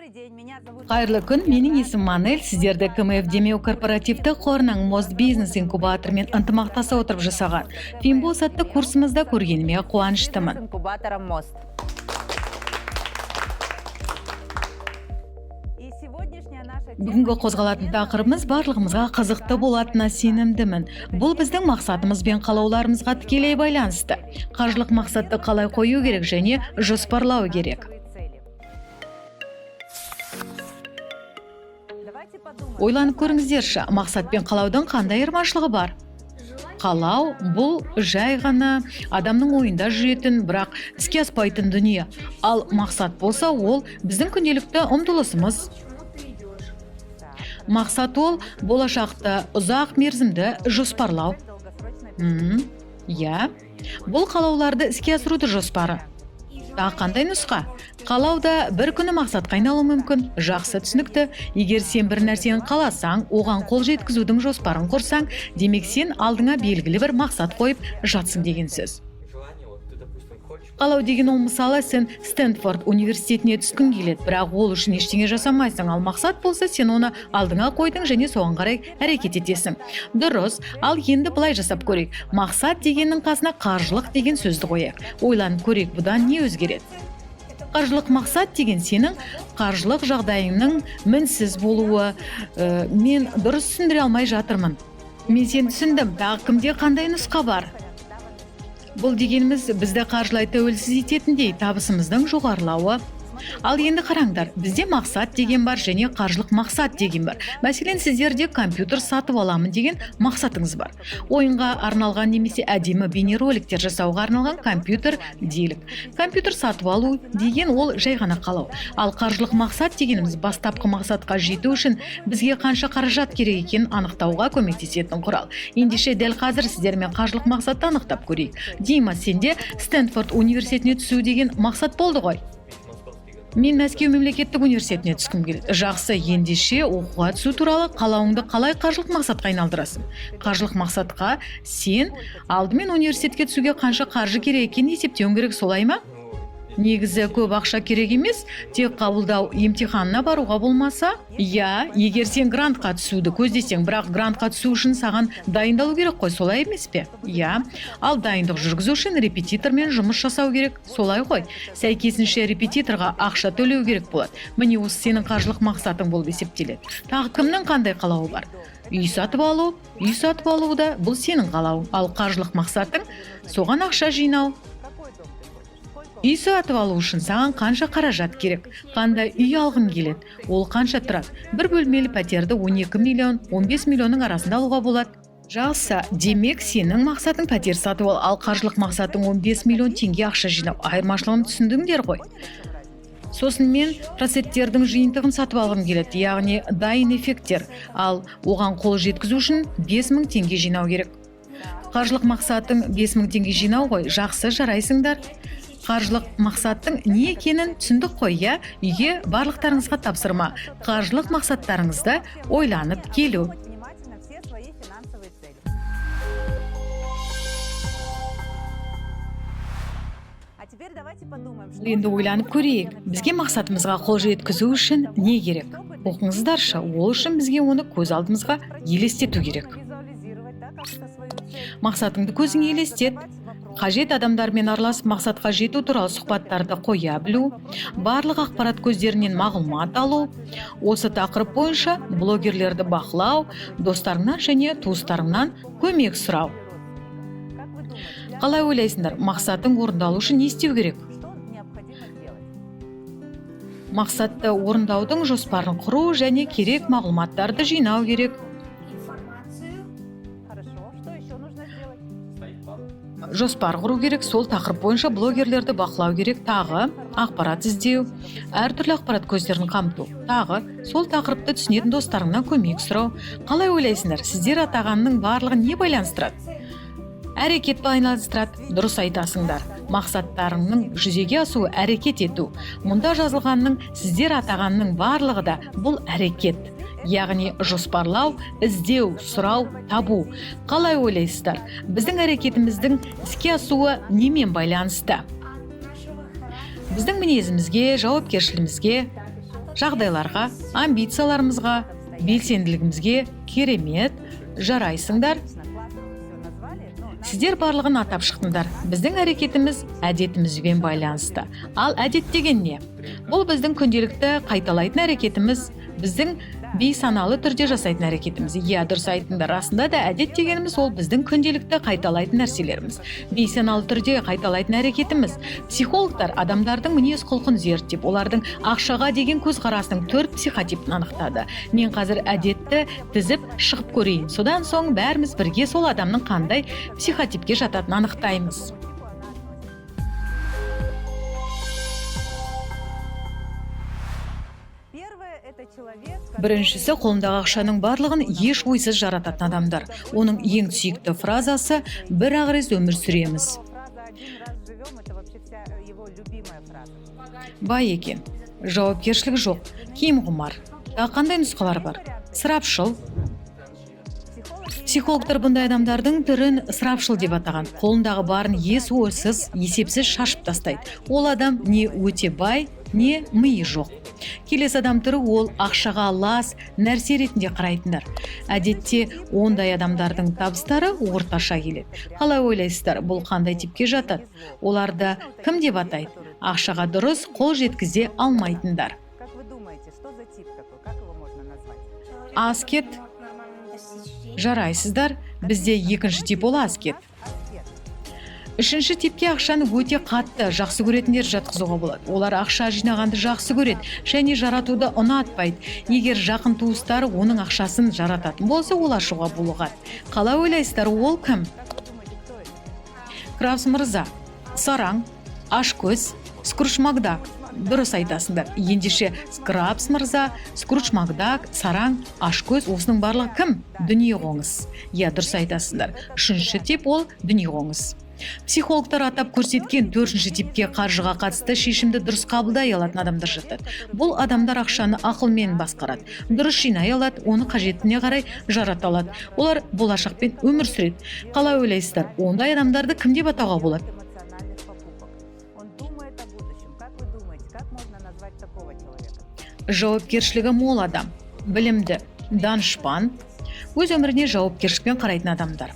Добрый день, меня зовут... Қайырлы күн, менің есімім Манель. Сіздерді КМФ Демеу корпоративті қорының Мост бизнес инкубаторымен ынтымақтаса отырып жасаған Финбос атты курсымызда көргеніме қуаныштымын. Инкубатором «Мост». И сегодняшняя наша тема Бүгінгі қозғалатын тақырыбымыз барлығымызға қызықты болатынына сенімдімін. Бұл біздің мақсатымыз бен қалауларымызға тікелей байланысты. Қаржылық мақсатты қалай қою керек және жоспарлау керек. Цели. Давайте подумаем. Ойланып көріңіздерші, мақсат пен қалаудың қандай айырмашылығы бар? Қалау бұл жай ғана адамның ойында жүретін, бірақ іске аспайтын дүние. Ал мақсат болса, ол біздің күнделікті ұмтылысымыз. Мақсат ол болашақты ұзақ мерзімді жоспарлау. Долгосрочной Иә, бұл қалауларды іске асыруды жоспары. Тағы қандай нұсқа? Қалау да бір күні мақсатқа айналуы мүмкін. Жақсы, түсінікті. Егер сен бір нәрсені қаласаң, оған қол жеткізудің жоспарын құрсаң, демек, сен алдыңа белгілі бір мақсат қойып жатсың деген сөз. Желание, вот ты, допустим, хочешь. Қалау деген ол, мысалы, сен Стэнфорд университетіне түскің келеді, бірақ ол үшін ештеңе жасамайсың. Ал мақсат болса, сен оны алдыңа қойдың және соған қарай әрекет етесің. Дұрыс. Ал енді былай жасап көрейік: мақсат дегеннің қасына қаржылық деген сөзді қояйық. Ойланып көрейік, бұдан не өзгереді? Қаржылық мақсат деген сенің қаржылық жағдайыңның мінсіз болуы. Мен дұрыс түсіндіре алмай жатырмын. Мен сені түсіндім. Тағы кімде қандай нұсқа бар? Бұл дегеніміз бізді қаржылай тәуелсіз ететіндей табысымыздың жоғарылауы. Ал енді қараңдар, бізде мақсат деген бар және қаржылық мақсат деген бар. Мәселен, сіздерде компьютер сатып аламын деген мақсатыңыз бар. Ойынға арналған немесе әдемі бейнероликтер жасауға арналған компьютер делік. Компьютер сатып алу деген ол жай ғана қалау. Ал қаржылық мақсат дегеніміз бастапқы мақсатқа жету үшін бізге қанша қаражат керек екенін анықтауға көмектесетін құрал. Ендеше, дәл қазір сіздермен қаржылық мақсатты анықтап көрейік. Дима, сенде Стэнфорд университетіне түсу деген мақсат болды ғой? Московский. Мен Мәскеу мемлекеттік университетіне түскім келеді. Жақсы. Ендеше, оқуға түсу туралы қалауыңды қалай қаржылық мақсатқа айналдырасың? Қаржылық мақсатқа сен алдымен университетке түсуге қанша қаржы керек екенін есептеуің керек, солай ма? Ну, Негізі көп ақша керек емес, тек қабылдау емтиханына баруға болмаса. Иә, егер сен грантқа түсуді көздесең. Бірақ грантқа түсу үшін саған дайындалу керек қой, солай емес пе? Иә. Ал дайындық жүргізу үшін репетитормен жұмыс жасау керек, солай ғой? Сәйкесінше, репетиторға ақша төлеу керек болады. Міне, осы сенің қаржылық мақсатың болып есептеледі. Тағы кімнің қандай қалауы бар? Үй сатып алу. Үй сатып алу да бұл сенің қалауың. Ал қаржылық мақсатың соған ақша жинау. Какой дом ты хочешь? Сколько? Үй сатып алу үшін саған қанша қаражат керек? Қандай үй алғың келеді? Ол қанша тұрады? Бір бөлмелі пәтерді 12 миллион, 15 миллионның арасында алуға болады. Жақсы. Демек, сенің мақсатың пәтер сатып ал, ал қаржылық мақсатың 15 миллион теңге ақша жинау. Айырмашылығын түсіндіңдер ғой? Сосын мен пресеттердің жиынтығын сатып алғым келеді, яғни дайын эффекттер. Ал оған қол жеткізу үшін 5000 теңге жинау керек. Қаржылық мақсатың 5000 теңге жинау ғой? Жақсы, жарайсыңдар. Қаржылық мақсаттың не екенін түсіндік қой, иә? Үйге барлықтарыңызға тапсырма: қаржылық мақсаттарыңызды ойланып келу. Внимательно все свои финансовые цели. А теперь давайте подумаем, что Енді ойланып көрейік, бізге мақсатымызға қол жеткізу үшін не керек? Оқыңыздаршы, ол үшін бізге оны көз алдымызға елестету керек. Визуализировать, да, как-то свою цель. Мақсатыңды көзіңе елестет. Қажет адамдармен араласып, мақсатқа жету туралы сұхбаттарды қоя білу, барлық ақпарат көздерінен мағлұмат алу, осы тақырып бойынша блогерлерді бақылау, достарыңнан және туыстарыңнан көмек сұрау. Как вы думаете, для Қалай ойлайсыңдар, мақсатың орындалу үшін не істеу керек? Что необходимо сделать? Мақсатты орындаудың жоспарын құру және керек мағлұматтарды жинау керек. Информацию. Хорошо. Что еще нужно сделать? Составить план. Жоспар құру керек, сол тақырып бойынша блогерлерді бақылау керек, тағы ақпарат іздеу, әртүрлі ақпарат көздерін қамту, тағы сол тақырыпты түсінетін достарыңнан көмек сұрау. Қалай ойлайсыңдар, сіздер атағанның барлығын не байланыстырады? Әрекет байланыстырады. Дұрыс айтасыңдар. Мақсаттарыңның жүзеге асуы әрекет ету. Мұнда жазылғанның, сіздер атағанның барлығы да бұл әрекет, яғни жоспарлау, іздеу, сұрау, табу. Қалай ойлайсыздар, біздің әрекетіміздің іске асуы немен байланысты? От нашего характера. Біздің мінезімізге, жауапкершілігімізге. Так, еще. Жағдайларға, амбицияларымызға, белсенділігімізге. Керемет, жарайсыңдар. Сіздер барлығын атап шықтыңдар. Біздің әрекетіміз әдетімізбен байланысты. Ал әдет деген не? Бұл біздің күнделікті қайталайтын әрекетіміз, біздің бейсаналы түрде жасайтын әрекетіміз. Иә, дұрыс айттыңдар. Расында да, әдет дегеніміз ол біздің күнделікті қайталайтын нәрселеріміз, бейсаналы түрде қайталайтын әрекетіміз. Психологтар адамдардың мінез құлқын зерттеп, олардың ақшаға деген көзқарасының төрт психотипін анықтады. Мен қазір әдетті тізіп шығып көрейін, содан соң бәріміз бірге сол адамның қандай психотипке жататынын анықтаймыз. Первое – это человек, Біріншісі – қолындағы ақшаның барлығын еш ойсыз жарататын адамдар. Оның ең сүйікті фразасы: «Бір ақ рет өмір сүреміз». Фраза «один раз живем» – это вообще вся его любимая фраза. Бай екен, жауапкершілігі жоқ, киім құмар. Тағы қандай нұсқалар бар? Ысырапшыл. Психологтар бұндай адамдардың түрін ысырапшыл деп атаған. Қолындағы барын еш ойсыз, есепсіз шашып тастайды. Ол адам не өте бай, не миы жоқ. Келесі адам түрі – ол ақшаға лас нәрсе ретінде қарайтындар. Әдетте ондай адамдардың табыстары орташа келеді. Қалай ойлайсыздар, бұл қандай типке жатады? Оларды кім деп атайды? Ақшаға дұрыс қол жеткізе алмайтындар. Как вы думаете, что за тип такой? Как его можно назвать? Человек, Аскет. который не мог нормально достичь денег. Жарайсыздар. Бізде екінші тип ол аскет. Аскет. Үшінші типке ақшаны өте қатты жақсы көретіндер жатқызуға болады. Олар ақша жинағанды жақсы көреді және жаратуды ұнатпайды. Егер жақын туыстары оның ақшасын жарататын болса, ол ашуға булығады. Қалай ойлайсыздар, ол кім? Как вы думаете, кто это? Крабс мырза. Сараң, ашкөз, Скрудж Макдак. Дұрыс айтасыңдар. Ендеше, Крабс мырза, Скрудж Макдак, сараң, ашкөз, осының барлығы кім? Дүниеқоңыз. Иә, дұрыс айтасыңдар. Үшінші тип ол дүниеқоңыз. Психологтар атап көрсеткен төртінші типке қаржыға қатысты шешімді дұрыс қабылдай алатын адамдар жатады. Бұл адамдар ақшаны ақылмен басқарады, дұрыс жинай алады, оны қажетіне қарай жарата алады. Олар болашақпен өмір сүреді. Қалай ойлайсыздар, ондай адамдарды кім деп атауға болады? Эмоциональных покупок. Он думает о будущем. Как вы думаете, как можно назвать такого человека? Жауапкершілігі мол адам, білімді, данышпан, өз өміріне жауапкершілікпен қарайтын адамдар.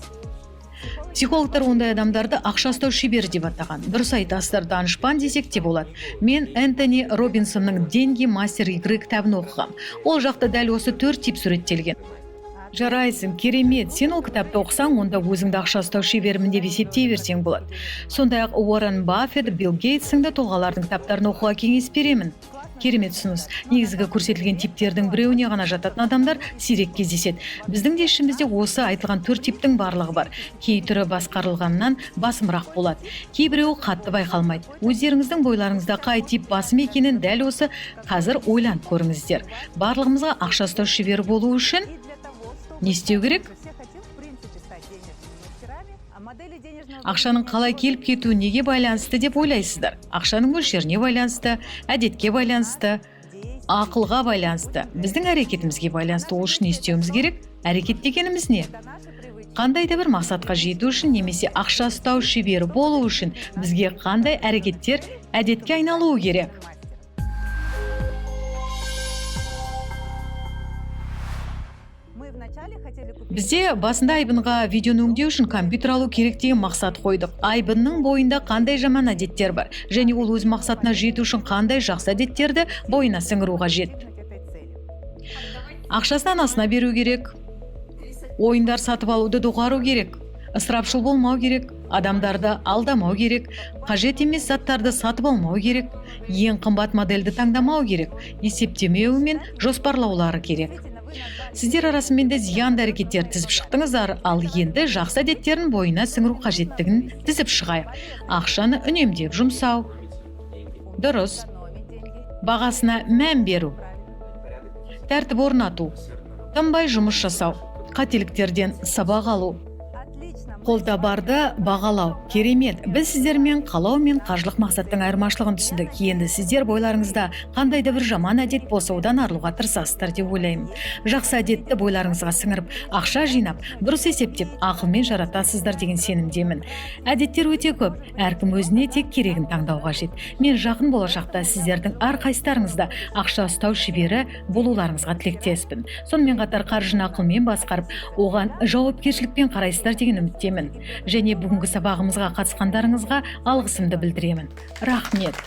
Психологтар ондай адамдарды ақша ұстау шебері деп атаған. Дұрыс айтасыздар, данышпан десек те болады. Мен Энтони Робинсонның «Деньги – мастер игры» кітабын оқығам. Ол жақта дәл осы төрт тип суреттелген. Жарайсың, керемет. Сен ол кітапты оқысаң, онда өзіңді ақша ұстау шеберімін деп есептей берсең болады. Сондай ақ Уоррен Баффет, Билл Гейтс сынды тұлғалардың кітаптарын оқуға кеңес беремін. Керемет ұсыныс. Негізгі көрсетілген типтердің біреуіне ғана жататын адамдар сирек кездеседі. Біздің де ішімізде осы айтылған төрт типтің барлығы бар. Кей түрі басқарылғаннан басымырақ болады, кейбіреуі қатты байқалмайды. Өздеріңіздің бойларыңызда қай тип басым екенін дәл осы қазір ойланып көріңіздер. Барлығымызға ақша ұстау шебері болу үшін И для того, чтобы не істеу керек? Все хотим, в принципе, стать денежными мастерами, а модели денежного Ақшаның қалай келіп кетуі неге байланысты деп ойлайсыздар? Ақшаның мөлшеріне байланысты, әдетке байланысты, ақылға байланысты, біздің әрекетімізге байланысты. Ол үшін не істеуіміз керек? Әрекет дегеніміз не? Қандай да бір мақсатқа жету үшін немесе ақша ұстау шебері болу үшін бізге қандай әрекеттер әдетке айналуы керек? Мы вначале хотели купить Бізде басында Айбынға видеоны өңдеу үшін компьютер алу керек деген мақсат қойдық. Айбынның бойында қандай жаман әдеттер бар және ол өз мақсатына жету үшін қандай жақсы әдеттерді бойына сіңіру қажет? Достигнуть этой цели. Ақшасын анасына беру керек, ойындар сатып алуды доғару керек, ысырапшыл болмау керек, адамдарды алдамау керек, қажет емес заттарды сатып алмау керек, ең қымбат модельді таңдамау керек, есептемеу мен жоспарлаулары керек. Действительно, вы назвали Сіздер арасымен де зиянды әрекеттерді тізіп шықтыңыздар. Ал енді жақсы әдеттерін бойына сіңіру қажеттігін тізіп шығайық. Ақшаны үнемдеп жұмсау. Дұрыс. Экономить деньги. Бағасына мән беру. Правильно. Тәртіп орнату, тынбай жұмыс жасау, қателіктерден сабақ алу. Отлично. Қолда барды бағалау керемет. Біз сіздермен қалау мен қаржылық мақсаттың айырмашылығын түсіндік. Енді сіздер бойларыңызда қандай да бір жаман әдет болса, одан арылуға тырысасыздар деп ойлаймын. Жақсы әдетті бойларыңызға сіңіріп, ақша жинап, дұрыс есептеп, ақылмен жаратасыздар деген сенімдемін. Әдеттер өте көп, әркім өзіне тек керегін таңдау қажет. Мен жақын болашақта сіздердің әрқайсыларыңызда ақша ұстау шебері болуларыңызға тілектеспін. Сонымен қатар қаржыны ақылмен басқарып, оған жауапкершілікпен қарайсыздар деген үміттемін. Және бүгінгі сабағымызға қатысқандарыңызға алғысымды білдіремін. Рахмет.